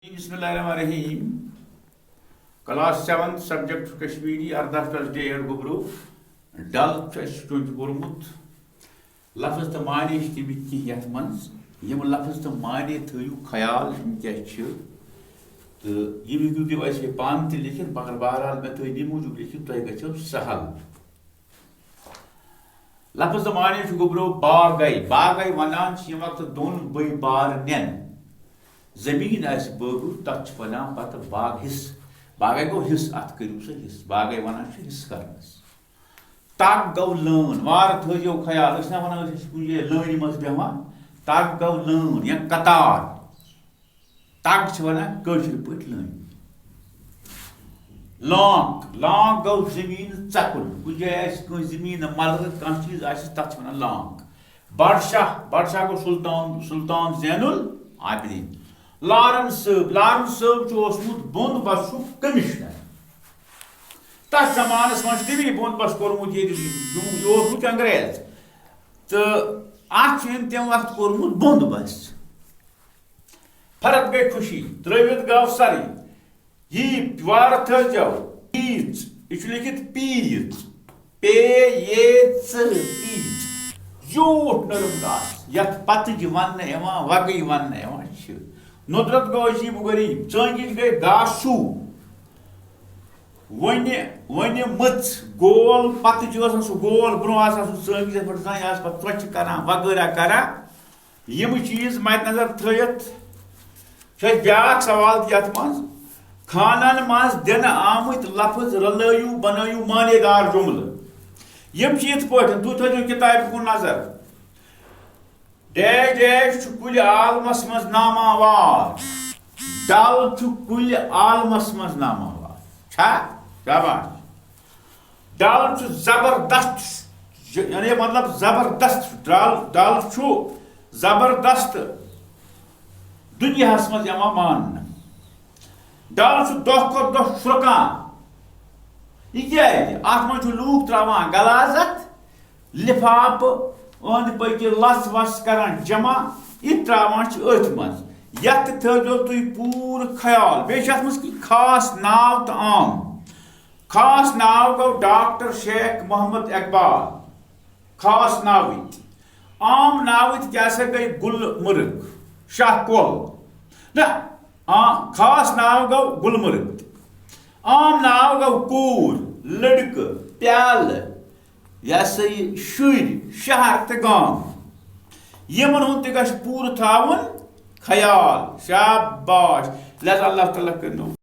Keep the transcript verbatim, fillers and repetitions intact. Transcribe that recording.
بسم اللہ الرحمن الرحیم۔ کلاس سیونتھ، سبجیکٹ چھُ کشمیری، ارداہ پلس ڈے ایٹ گوٚبرو۔ ڈل چھُ اَسہِ چونچہِ پوٚرمُت۔ لفظ تہٕ معنی چھِ تَمِکۍ کینٛہہ یَتھ منٛز۔ یِم لفظ تہٕ معنی تھٲیِو خیال، یِم کیٛاہ چھِ۔ تہٕ یِم ہیٚکِو تُہۍ ویسے پانہٕ تہِ لیکھِتھ، مگر بہرحال مےٚ تھٲے یِمہِ موٗجوٗب لیکھِتھ، تۄہہِ گژھیو سہل۔ لفظ تہٕ معنی چھُ گوٚبرو باغے۔ باغے ونان چھِ یِم وقتہٕ دۄن بٔے بار نٮ۪ن۔ زٔمیٖن آسہِ بٲگُر، تَتھ چھِ وَنان پَتہٕ باغ حِصہٕ۔ باغے گوٚو حِصہٕ، اَتھ کٔرِو سا حِصہٕ۔ باغے وَنان چھِ حِصہٕ کَرنَس۔ تَگ گوٚو لٲن۔ وارٕ تھٲیزیو خیال، أسۍ نہ وَنان أسۍ چھِ کُنہِ جایہِ لٲنہِ منٛز بیٚہوان۔ تَگ گوٚو لٲن یا قطار۔ تَگ چھِ وَنان کٲشِر پٲٹھۍ لٲنہِ۔ لانٛک، لانٛک گوٚو زٔمیٖن ژَکُن۔ کُنہِ جایہِ آسہِ کٲنٛسہِ زٔمیٖن مَلرٕ، کانٛہہ چیٖز آسہِ، تَتھ چھِ وَنان لانٛک۔ بڈشاہ، بڈشاہ گوٚو سلطان، سلطان زین العابدین۔ لارنس صٲب، لارنس صٲب چھُ اوسمُت بُنٛد بَسُک کمشنر۔ تَتھ زمانَس منٛز چھُ تٔمی بُنٛد بَس کوٚرمُت ییٚتہِ، یہِ اوسمُت انگریز۔ تہٕ اَتھ چھُ أمۍ تَمہِ وقتہٕ کوٚرمُت بُنٛد بَس۔ فرد گٔے خوشی، ترٛٲوِتھ گاو سرٕے۔ یی وارٕ تھٲوزیو، پیٖژ، یہِ چھُ لیکھِتھ پیٖژ۔ پے یے ژٕ، پیٖژ۔ زیوٗٹھ نرم گاسہٕ، یَتھ پتٕج وننہٕ یِوان، وگٕج وننہٕ یِوان چھِ۔ ندرت گوٚو عجیٖب و غریٖب، ژٲنٛگِج گٔے گاسوٗ۔ وۄنہِ، وۄنہِ مٔژ، گول، پتٕج ٲس آسان سُہ گول، برٛونٛہہ آسان سُہ ژٲنٛگِج، یَتھ پٮ۪ٹھ زَنہِ آسہٕ پتہٕ ژۄچہِ کران، وغٲرہ کران۔ یِم چیٖز مدِ نظر تھٲوِتھ چھُ اَسہِ بیٛاکھ سوال تہِ یَتھ منٛز، خانن منٛز دِنہٕ آمٕتۍ لفظ رلٲیِو بنٲیِو معنی دار جملہٕ۔ یِم چھِ یِتھ پٲٹھۍ، تُہۍ تھٲوِو کِتابہِ کُن نظر۔ ڈیش ڈیش چھُ کُلہِ عالمس منٛز ناماوار۔ ڈل چھُ کُلہِ عالمس منٛز ناماوار۔ چھا؟ شاباش۔ ڈل چھُ زبردست، یعنی مطلب زبردست۔ ڈل، ڈل چھُ زبردست دُنیاہس منٛز یِوان ماننہٕ۔ ڈل چھُ دۄہ کھۄتہٕ دۄہ شرٛۄکان۔ یہِ کیٛازِ؟ اَتھ منٛز چھُ لوٗکھ ترٛاوان غلاظت، لِفافہٕ، أنٛدۍ پٔکۍ لَژھ وَژھ کران جمع، یہِ ترٛاوان چھِ أتھۍ منٛز۔ یَتھ تہِ تھٲوزیو تُہۍ پوٗرٕ خیال۔ بیٚیہِ چھِ اَتھ منٛز کینٛہہ خاص ناو تہٕ عام۔ خاص ناو گوٚو ڈاکٹر شیخ محمد اقبال۔ خاص ناوٕکۍ۔ عام ناوٕکۍ کیٛاہ سا گٔے؟ گُلمرگ، شاہ کۄل۔ نہ، آ، خاص ناو گوٚو گُلمرگ۔ عام ناو گوٚو کوٗر، لٔڑکہٕ، پیالہٕ، یہِ ہسا یہِ شُرۍ، شہر تہٕ گام۔ یِمن ہُنٛد تہِ گژھِ پوٗرٕ تھاوُن خیال۔ شاباش۔ لہذا اللہ تعالیٰ کٔرِنو۔